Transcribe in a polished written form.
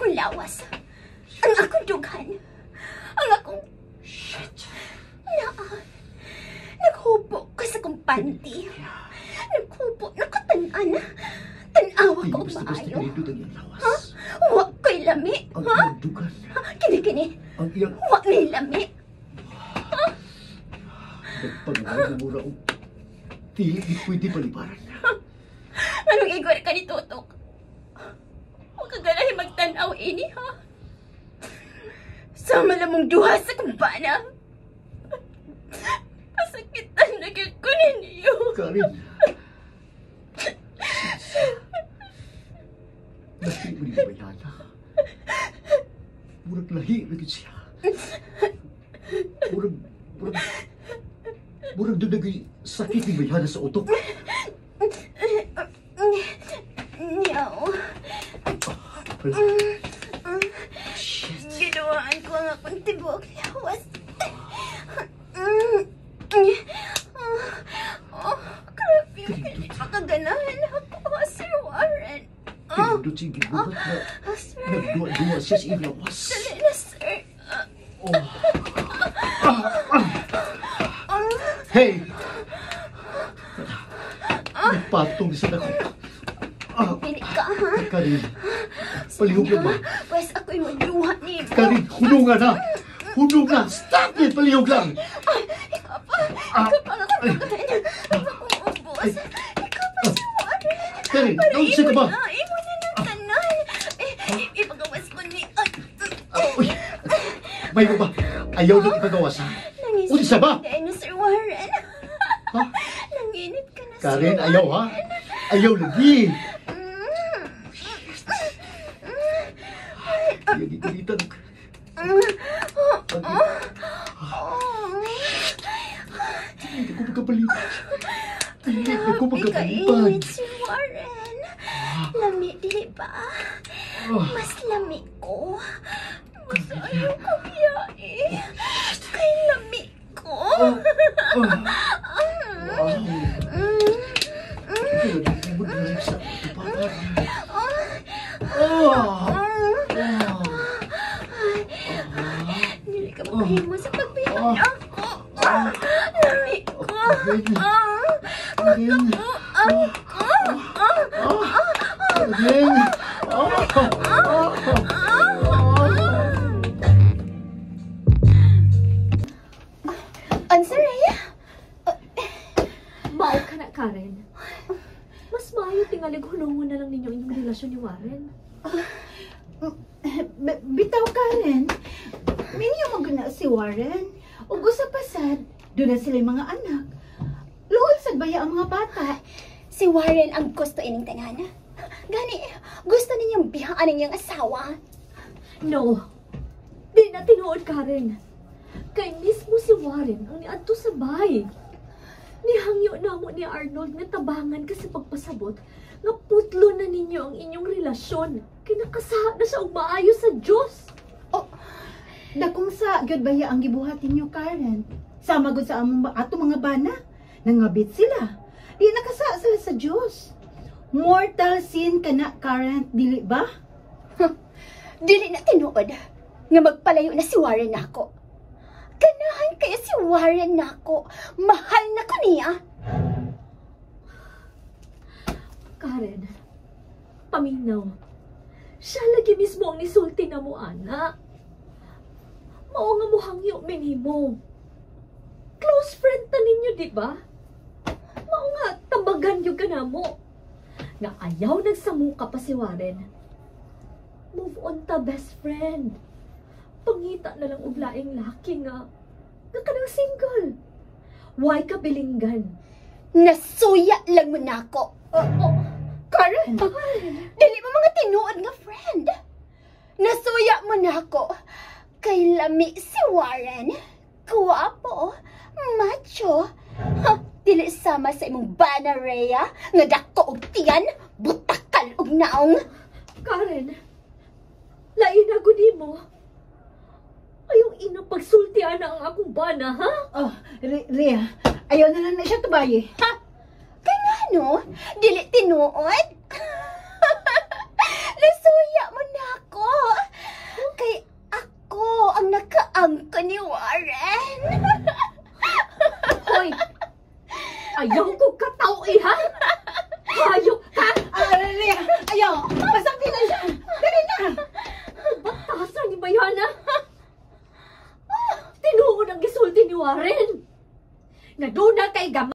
akong lawas. Ang akong dughan. Ang akong... Shit. Naa. Naghubo ko sa akong panty. Naghubo na ko tan-an. Tan-awa Di ko og basta-basta maayo. kanindot ang iyang lawas. Wa ko'y lami. Ang Ha? iyang dugan. Kini, kini. Ang iyang Wa may lami. nagpangabay na mura og dili ni pwede palibaran. Anong igor ka ni Tutok? Huwag ka ganahin magtanaw ini, ha? Sama lamong duha sa kumbana. Pasakitan na gyud ko ninyo. Karin. Lahi mo ni Bayana. Murag lahi na gyud siya. Murag doon naging sakit ni Bayana sa utok. Niyaw. Hala. Shit. Ginawaan ko ang akong tibok lawas. Oh, grabe yung hindi makaganahan ako, Sir Warren. Oh, Kanindot siyang gibuhat na oh, sir. nagduwa-duwa siya sa iyang lawas. Dali na, sir. Oh. Hey! Nagpatong sa dako. Ah, Pili ka, ha? Karin, palihog lang ba? Pwes ako'y magduha ni mo. Karin, hunungan na! Hunong na! Stop it! Palihog lang! Ay, ikaw pa. Ikaw pa ang akong dughan. Ang akong ubos. Ikaw pa, Sir Warren. Karin, Para naunsa ka imo ba? na, imo na ng tanan. Eh, ipagawas ko ni... Ay, Ah, uy! May mo ba? Ayaw nang ipagawas, ha? Nangisip Unsa ba? ka na, Sir Warren. Ha? Nanginit ka na, Sir Karin, ayaw, ha? Warren. Ayaw lagi! Ayaw gigulitan. Hindi ko magkapalipad. Hindi ko Grabe magkapalipad. kainit, Sir Warren. Lami, dili ba? Ah. Mas lami ko. Mas ayaw ko biyae. Kay lami ko. Ah. Wow. Pero di mo drive sa tupakan. Ah! Ah! Dili ka makahimo sa pagbiyahe Ah. ako. Lami ko. Karin. Ah, Karin. Makabuang ko. Karin. Ah! Ah! Unsa, Rhea? Mao ka na, Karen. Mas maayo tingalig hunungon na lang ninyo inyong relasyon ni Warren. Bitaw, Karen. Minyo mo guna si Warren. Ug usa pa sad, doon na sila yung mga anak. Luol sad baya ang mga bata. Si Warren ang gusto ining tanan. Gani, gusto ninyong bihaan ang iyang asawa. No. Di na tinuod, Karen. Kay mismo si Warren ang niadto sa bay. Nihangyo namo ni Arnold nga tabangan ka sa pagpasabot nga putlo na ninyo ang inyong relasyon. Kinakasaha na siya og maayo sa Diyos. Oh, dakong sa gyud baya ang gibuhat ninyo, Karen. Sama gud sa among ato mga bana. Nangabit sila. Di nakasa sila sa Diyos. Mortal sin kana, Karen, dili ba? Huh. Dili na tinuod nga magpalayo na si Warren nako. Ganahan kaya si Warren nako. Mahal na ko niya. Karen, paminaw. Siya lagi mismo ang nisulti na mo, ana. Mao nga muhangyo minimo. Close friend ta ninyo, di ba? Mao nga tambagan yung ka na mo. Nga ayaw nagsamuka pa si Warren. Move on ta, best friend. Pangita na lang og laing laki nga kanang single. Why ka bilinggan? Nasuya lang mo nako. Oh, Karen! Dili mo mga tinuod nga friend. Nasuya mo nako. Kay lami si Warren. Guwapo, macho. Ha, dili sama sa imong bana, Rhea, nga dako og tiyan, butakal og naong. Karen, lain na gud mo. Ayong ina pagsultian na ang akong bana, ha? Oh, Rhea, ayaw na lang na siya tubayi. Ha? Kay ngano? Dili tinuod? Nasuya mo na ako. Ayaw ko kataw eh, ha? Hayop ka! Ah, Rhea, ayaw. Masakti na siya. Dali na. Batasan ni Bayana! Tinuod ang gisulti ni Warren! Nga doon na kay gamay.